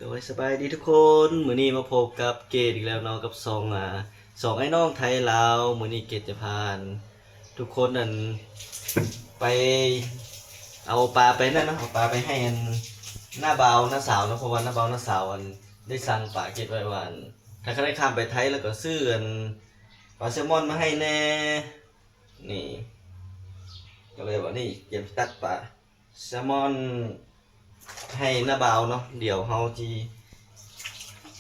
ໂດຍ ສະບາຍດີທຸກຄົນ, ມື້ນີ້ມາພົບກັບເກດອີກແລ້ວເນາະ ກັບຊ່ອງ ອາ ຊ່ອງອ້າຍນ້ອງໄທລາວ. ມື້ນີ້ເກດຈະພາ ອາ ທຸກຄົນ ອັນ ໄປເອົາປາໄປນັ້ນເນາະ, ເອົາປາໄປໃຫ້ ອັນ ນ້າບ່າວນ້າສາວເນາະ, ເພາະວ່ານ້າບ່າວນ້າສາວ ອັນ ໄດ້ສັ່ງປາເກັບໄວ້ວ່າ ອັນ ຖ້າໃຜຂ້າມໄປໄທແລ້ວກໍຊື້ ອັນ ປາແຊລມອນມາໃຫ້ແດ່. ນີ້ ກໍເລີຍວ່ານີ້ ກຽມຕັດປາແຊລມອນໃຫ້ນ້າບ່າວເນາະ. ດຽວເຮົາຊິ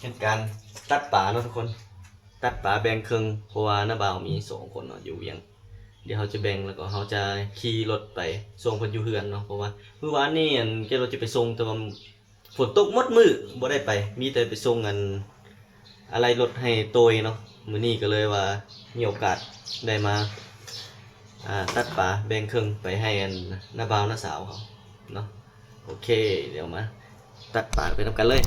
ເຮັດການຕັດປາເນາະທຸກຄົນ, ຕັດປາແບ່ງເຄິ່ງ ເພາະວ່ານ້າບ່າວມີສອງຄົນເນາະ ຢູ່ວຽງ. ດຽວເຮົາຈະແບ່ງ ແລ້ວກໍເຮົາຈະຂີ່ລົດໄປສົ່ງເພິ່ນຢູ່ເຮືອນເນາະ, ເພາະວ່າມື້ວານນີ້ ອັນ ເກດວ່າຈະໄປສົ່ງ ແຕ່ວ່າ ຝົນຕົກໝົດມື້ ບໍ່ໄດ້ໄປ, ມີແຕ່ໄປສົ່ງ ອັນ ອາໄຫຼ່ລົດໃຫ້ໂຕຍເນາະ. ມື້ນີ້ກໍເລີຍວ່າມີໂອກາດໄດ້ມາ ອາ ຕັດປາແບ່ງເຄິ່ງໄປໃຫ້ ອັນ ນ້າບ່າວນ້າສາວເຮົາເນາະ. ໂອເຄ ດຽວມາຕັດປາໄປນຳກັນເລີຍ.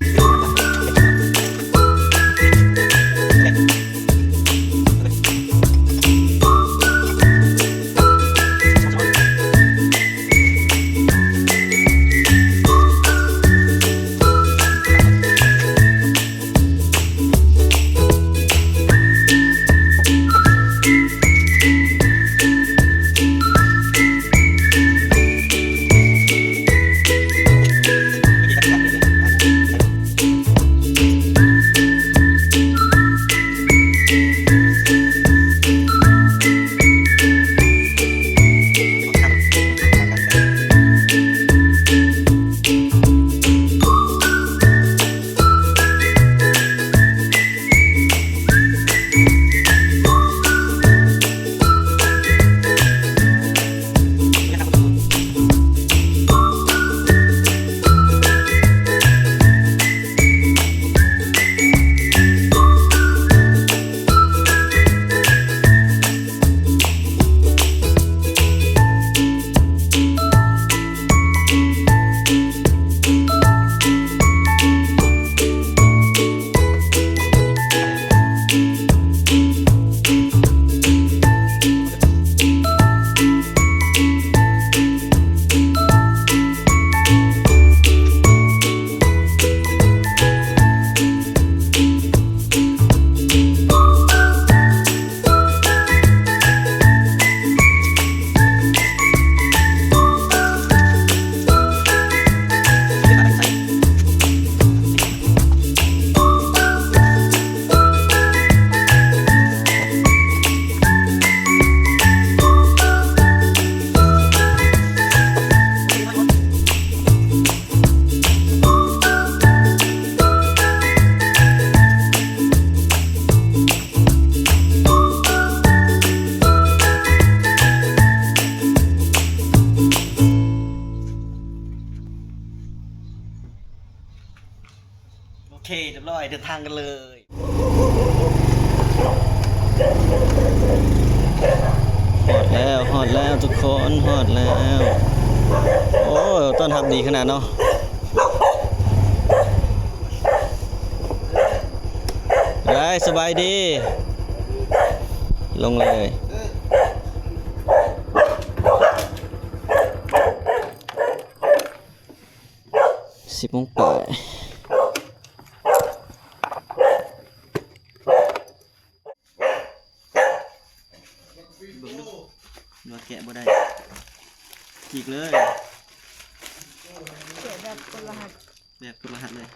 ໂອເຄ ຮຽບຮ້ອຍ ເດີນທາງກັນເລີຍ. ຮອດແລ້ວ ຮອດແລ້ວທຸກຄົນ ຮອດແລ້ວ. ໂອ້ ຕ້ອນຮັບດີຂະໜາດເນາະ. ໄດ້ ສະບາຍດີ. ລົງເລີຍ. ສິບໂມງປາຍ. ເບິ່ງດູວ່າແກະບໍ່ໄດ້ ຈີກເລີຍ. ແກະແບບກົດລະຫັດ ແບບກົດລະຫັດເລີຍ.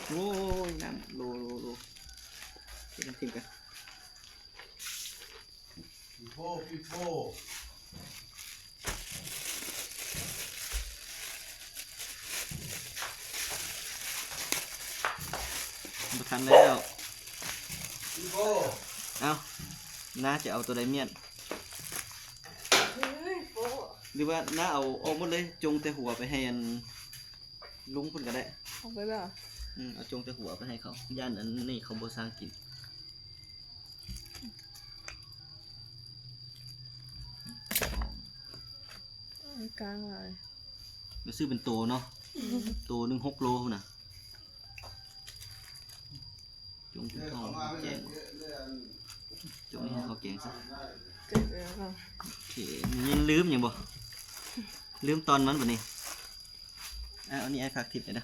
ໂອ້ຍ ນ້ຳ ໂລ ໂລ ໂລ ເກັບນ້ຳຖິ້ມກັນ. ບໍ່ທັນແລ້ວ. ເອົ້າ ນ້າຈະເອົາໂຕໃດມ້ຽນ ຫຼືວ່ານ້າເອົາອອກໝົດເລີຍ ຈົ່ງແຕ່ຫົວໄປໃຫ້ອັນ ລຸງເພິ່ນກໍໄດ້. ເອົາໄປແລ້ວ? ອືມ ເອົາຈົ່ງແຕ່ຫົວໄປໃຫ້ເຂົາ ຢ້ານອັນນີ້ເຂົາບໍ່ຊ່າງກິນ. ມັນກາງຫຼາຍ ໄປຊື້ເປັນໂຕເນາະ. ອືມ ໂຕໜຶ່ງຫົກໂລພຸ້ນນະ. ຈົ່ງເປັນທ້ອງແກງ ຈົ່ງນີ້ໃຫ້ເຂົາແກງຊະ. ໂອເຄ ນີ້ລືມຫຍັງບໍ່? ລືມຕອນມັນບັດນີ້. ອ່າ ອັນນີ້ອ້າຍຝາກທິບໄວ້ເດີ.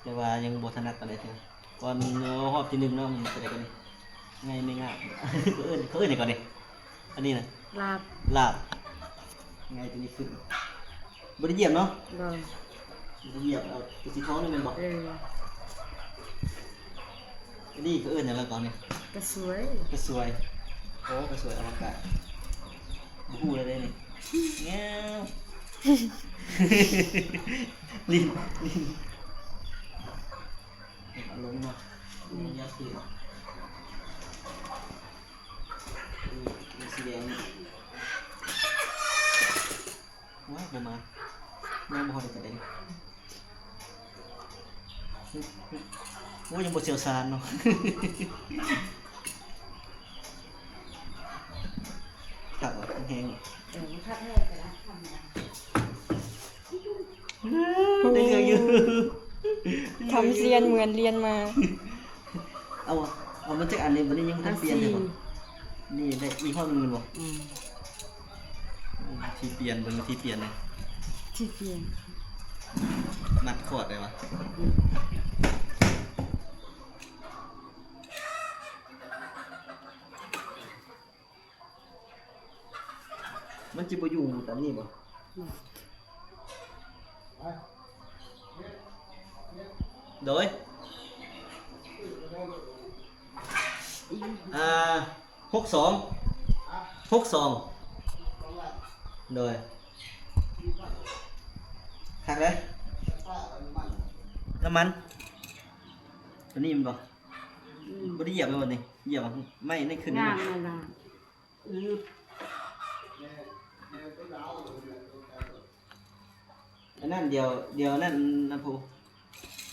ແຕ່ວ່າຍັງບໍ່ຖະໜັດປານໃດເທື່ອ. ກ່ອນຮອບທີໜຶ່ງເນາະ ມັນເປັນໃດກວ່ານີ້? ໄງແມ່ງາມ ເຂົາເອີ້ນ ເຂົາເອີ້ນຫຍັງກ່ອນນີ້? ອັນນີ້ນະ ລາບ ລາບ ໄງຕົວນີ້ຂຶ້ນ ບໍ່ໄດ້ຢຽບເນາະ? ບໍ່ ບໍ່ໄດ້ຢຽບ. ເອົາຕົວສີທອງນີ້ແມ່ນບໍ່? ເອີ ອັນນີ້ເຂົາເອີ້ນຫຍັງລະກ່ອນນີ້? ກະສວຍ ກະສວຍ. ໂອ້ ກະສວຍອະວະກາດ ບໍ່ຮູ້ແລ້ວເດ້ນີ້. ແງວ ຫຼິ້ນ ຫຼິ້ນ ເອົາລົງມາ ອືມ ຍັງຄື ອືມ ສີແດງ ວ້າຍ ບໍ່ມາ ຍັງບໍ່ຮອດກະເດັນ. ໂອ້ຍ ຍັງບໍ່ຊ່ຽວຊານເນາະ. ຄັກແຮງ ເອີ ມັນຄັກແຮງໄປລະ ທຳໄດ້ເລື່ອງຢູ່. ທຳຊຽນເໝືອນລຽນມາ. ເອົາ ເອົາມາຈັກອັນນີ້ ບັດນີ້ຍັງບໍ່ທັນປ່ຽນເລີຍບໍ່? ນີ້ໄດ້ອີກຮອບໜຶ່ງແມ່ນບໍ່? ອືມ ວິທີປ່ຽນ ເບິ່ງວິທີປ່ຽນເລີຍ ວິທີປ່ຽນ ມັດຄອດໄດ້ວະ? ອືມ ມັນຊິບໍ່ຢູ່ຕາມນີ້ບໍ່? ບໍ່ ໂດຍ ອ່າ ຫົກສອງ ຫົກສອງ ໂດຍ ຄັກເດ້. ນ້ຳມັນ ຕົວນີ້ແມ່ນບໍ່? ອືມ ບໍ່ໄດ້ຢຽບແມ່ນບໍ່ນີ້? ຢຽບໄມ້ນັ້ນຂຶ້ນ ງາມນັ້ນລະ. ອືມ ອັນນັ້ນດຽວ ດຽວນັ້ນນະ ຜູ້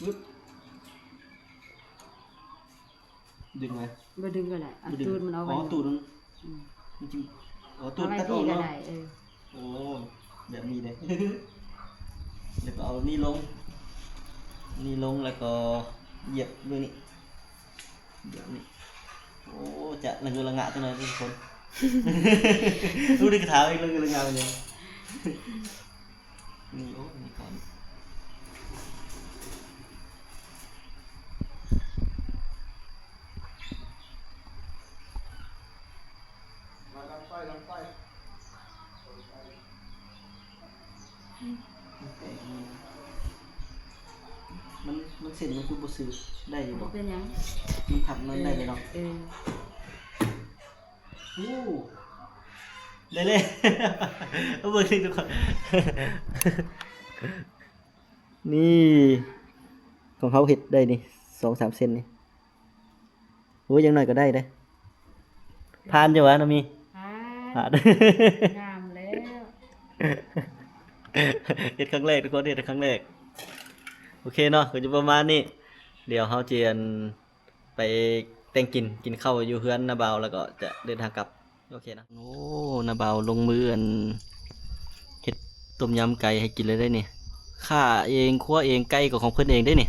ວຶບ ດຶງໄວ້ ບໍ່ດຶງກໍໄດ້ ເອົາຕູດມັນອອກ. ອໍ ຕູດມັນ ອືມ ມັນຈິ ອໍ ຕູດຕັດອອກເນາະ. ເອີ ໂອ້ ແບບນີ້ເດ້ ແລ້ວກໍເອົານີ້ລົງ ນີ້ລົງ ແລ້ວກໍຢຽບເບິ່ງນີ້ ແບບນີ້. ໂອ້ ຈະລະເຫີລະງະຈັກໜ້ອຍທຸກຄົນ. ຮູ້ໄດ້ກະຖາມອີກ ລະເຫີລະງະເລີຍ. ນີ້ ໂອ້ ນີ້ກ່ອນ ມາດັງໄຟ ດັງໄຟ. ມັນ ມັນເສັ້ນມັນຄືບໍ່ຊື່ ໄດ້ຢູ່ບໍ່? ເປັນຫຍັງ? ມັນພັບມັນໄດ້ເລີຍເນາະ. ເອີ ໂອ້ ໄດ້ເລີຍ ເບິ່ງນີ້ທຸກຄົນ ນີ້ ຂອງເຮົາເຮັດໄດ້ນີ້ ສອງສາມເສັ້ນນີ້. ໂອ້ຍ ຢ່າງໜ້ອຍກໍໄດ້ເດ້. ຜ່ານຢູ່ຫວາ ນ້ອງມີ? ຜ່ານ ຜ່ານ ງາມແລ້ວ. ເຮັດຄັ້ງແລກທຸກຄົນ ເຮັດຄັ້ງແລກ. ໂອເຄເນາະ ກໍຈະປະມານນີ້ ດຽວເຮົາຈະ ອັນ ໄປແຕ່ງກິນ ກິນເຂົ້າຢູ່ເຮືອນນ້າບ່າວ ແລ້ວກໍຈະເດີນທາງກັບ. ໂອເຄນະ. ໂອ້ ນ້າບ່າວລົງມື ອັນ ເຮັດຕົ້ມຍຳໄກ່ໃຫ້ກິນເລີຍເດ້ນີ້. ຂ້າເອງ ຄົວເອງ ໄກ່ກໍຂອງເພິ່ນເອງເດ້ນີ້.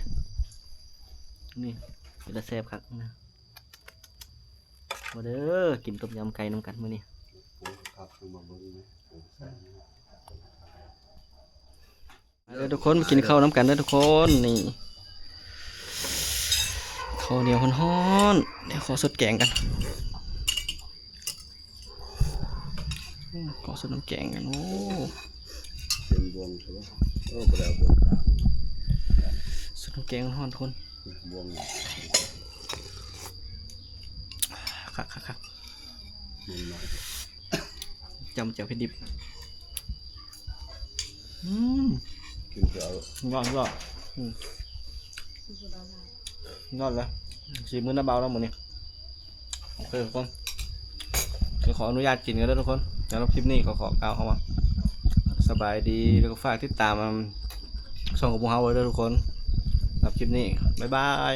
ນີ້ ເປັນຕາແຊບຄັກນະ. ມາເດີ ກິນຕົ້ມຍຳໄກ່ນຳກັນມື້ນີ້. ມາເດີທຸກຄົນ ມາກິນເຂົ້ານຳກັນເດີທຸກຄົນ. ນີ້ ເຂົ້າໜຽວຮ້ອນໆ ດຽວຂໍສົດແກງກັນ ຂໍສົດນ້ຳແກງກັນ. ໂອ້ ເປັນບ່ວງ ໂອ້ ບໍ່ໄດ້ເອົາບ່ວງກາງ ສົດນ້ຳແກງຮ້ອນໆ ທຸກຄົນ. ບ່ວງ ຄັກໆໆ ມັນນ້ອຍ. ຈ້ຳແຈ່ວເຜັດດິບ. ອືມ ກິນແຈ່ວ ຍອດ ຍອດ. ອືມ ຍອດເລີຍ ສີມືນ້າບ່າວເນາະມື້ນີ້. ໂອເຄທຸກຄົນ ກໍຂໍອະນຸຍາດກິນກັນເດີທຸກຄົນ. ສຳລັບຄລິບນີ້ກໍຂໍກ່າວຄຳວ່າສະບາຍດີ ແລ້ວກໍຝາກຕິດຕາມ ອາ ຊ່ອງຂອງພວກເຮົາໄວ້ເດີທຸກຄົນ. ສຳລັບຄລິບນີ້ ບາຍບາຍ.